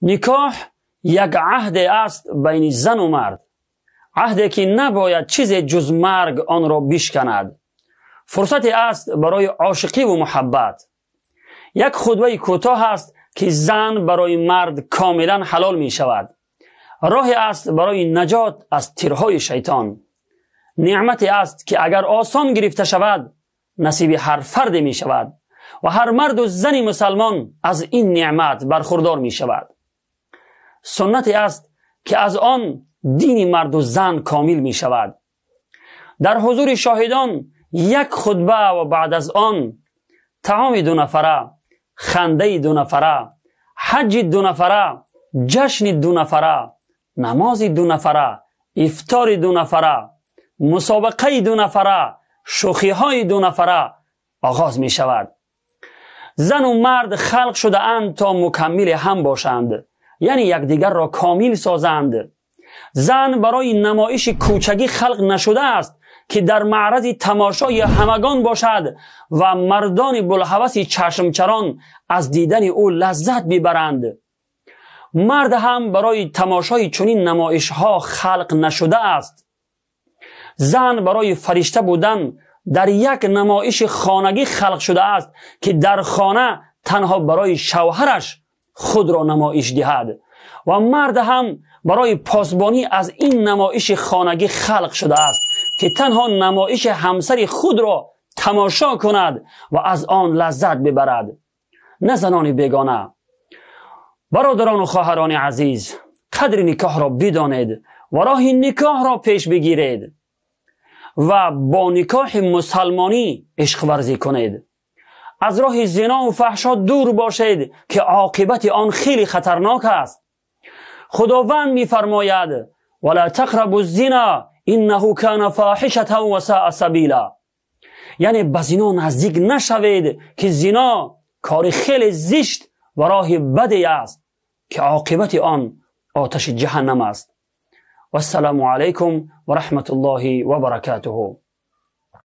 Никоҳ як аҳде аст байни зану мард, аҳде ки набояд чизе ҷуз марг онро бишканад. Фурсате аст барои ошиқиву муҳаббат. Як хутбаи кӯтоҳ аст ки зан барои мард комилан ҳалол мешавад. Роҳе аст барои наҷот аз тирҳои шайтон. Неъмате аст ки агар осон гирифта шавад, насиби ҳар фарде мешавад ва ҳар марду зани мусалмон аз ин неъмат бархурдор мешавад. Суннате аст ки аз он дини марду зан комил мешавад. Дар ҳузури шоҳидон як хутба ва баъд аз он таоми дунафара, хандаи дунафара, ҳаҷҷи дунафара, ҷашни дунафара, намози дунафара, ифтори дунафара, мусобиқаи дунафара, шӯхиҳои дунафара оғоз мешавад. Зану мард халқ шудаанд то мукаммили ҳам бошанд, яъне якдигарро комил созанд. Зан барои намоиши кӯчагӣ халқ нашудааст ки дар маърази тамошои ҳамагон бошад ва мардони булҳаваси чашмчарон аз дидани ӯ лаззат бибаранд. Мард ҳам барои тамошои чунин намоишҳо халқ нашудааст. Зан барои фаришта будан дар як намоиши хонагӣ халқ шудааст ки дар хона танҳо барои шавҳараш худро намоиш диҳад ва мард ҳам барои посбонӣ аз ин намоиши хонагӣ халқ шудааст ки танҳо намоиши ҳамсари худро тамошо кунад ва аз он лаззат бибарад, на занони бегона. Бародарону хоҳарони азиз, қадри никоҳро бидонед ва роҳи никоҳро пеш бигиред ва бо никоҳи мусалмонӣ ишқварзӣ кунед. Аз роҳи зинову фаҳшо дур бошед ки оқибати он хеле хатарнок аст. Худованд мефармояд: вала тақрабу зина иннаҳу кана фоҳишатан ва саъа сабила. Яъне ба зино наздик нашавед ки зино кори хеле зишт ва роҳи баде аст ки оқибати он оташи ҷаҳаннам аст. Вассалому алайкум ва раҳматуллоҳи ва баракатуҳу.